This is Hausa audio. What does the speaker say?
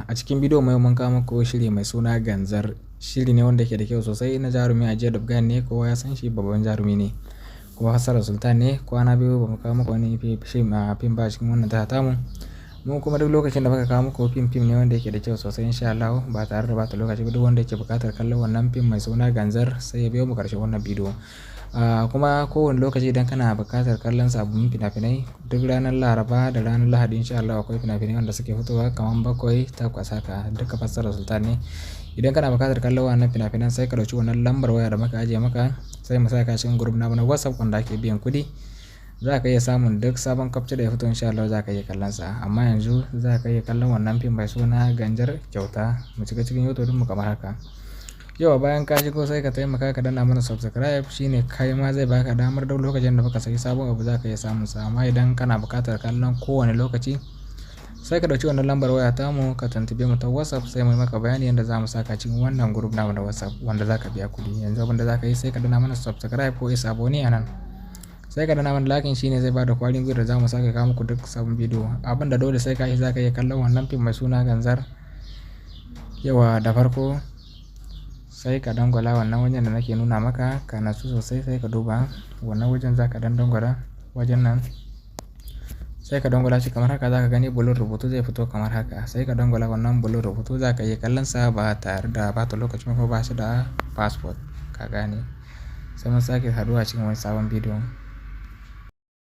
A cikin bidiyon mu yau mun kawo muku shiri mai suna Ganzar. Shiri ne wanda ke da kyau sosai na jarumi Ajiya Dubgan ne, kowa ya san shi, babban jarumi ne. Kuma fassarar Sultan ne. Kwana biyu ba mu kawo muku wani fim ba cikin wannan tasha tamu. Mu kuma duk lokacin da muka kawo muku fim, fim ne wanda yake da kyau sosai insha Allah, ba tare da bata lokaci ba. Duk wanda yake buƙatar kallon wannan fim mai suna Ganzar sai ya biyo mu ƙarshen wannan bidiyo. Kuma kowane lokaci idan kana buƙatar kallon sababbin fina-finai, duk ranar Laraba da ranar Lahadi insha Allah akwai fina-finai wanda suke fitowa kamar 7, 8 haka, duka fassarar Sultan ne. Idan kana buƙatar kallon wannan fina-finan, sai ka ɗauki wannan lambar waya da muka ajiye maka, sai mu saka cikin group namu na WhatsApp wanda ake biyan kuɗi. Za ka iya samun duk sabon capture da ya fito, insha Allah za ka iya kallonsa. Amma yanzu za ka iya kallon wannan fim mai suna Ganzar kyauta. Mu shiga cikin YouTube ɗinmu kamar haka. Yau bayan ka shigo, sai ka taimaka ka danna mana subscribe, shine kai ma zai baka damar duk lokacin da muka saki sabon abu za ka iya samun sa. Amma idan kana buƙatar kallon kowane lokaci, sai ka ɗauki wannan lambar waya tamu ka tuntube mu ta WhatsApp, sai mu yi maka bayani yadda za mu saka cikin wannan group namu na WhatsApp wanda za ka biya kuɗi. Yanzu abin da za ka yi, sai ka danna mana subscribe ko isa abone a nan. Sai ka danna mana like, shine zai bada ƙwarin gwiwar da za mu sake kawo muku duk sabon bidiyo. Abin da dole sai ka yi, za ka iya kallon wannan fim mai suna Ganzar. Yauwa, da farko sai ka dangwala wannan wajen da nake nuna maka, ka natsu sosai, sai ka duba wannan wajen, za ka dan dangwala wajen nan. Sai ka dangwala shi kamar haka, za ka gani bulun rubutu zai fito kamar haka. Sai ka dangwala wannan bulun rubutu, za ka iya kallon sa ba tare da bata lokaci ba, ba shi da password, ka gane. Sai mun sake haɗuwa cikin wani sabon bidiyo.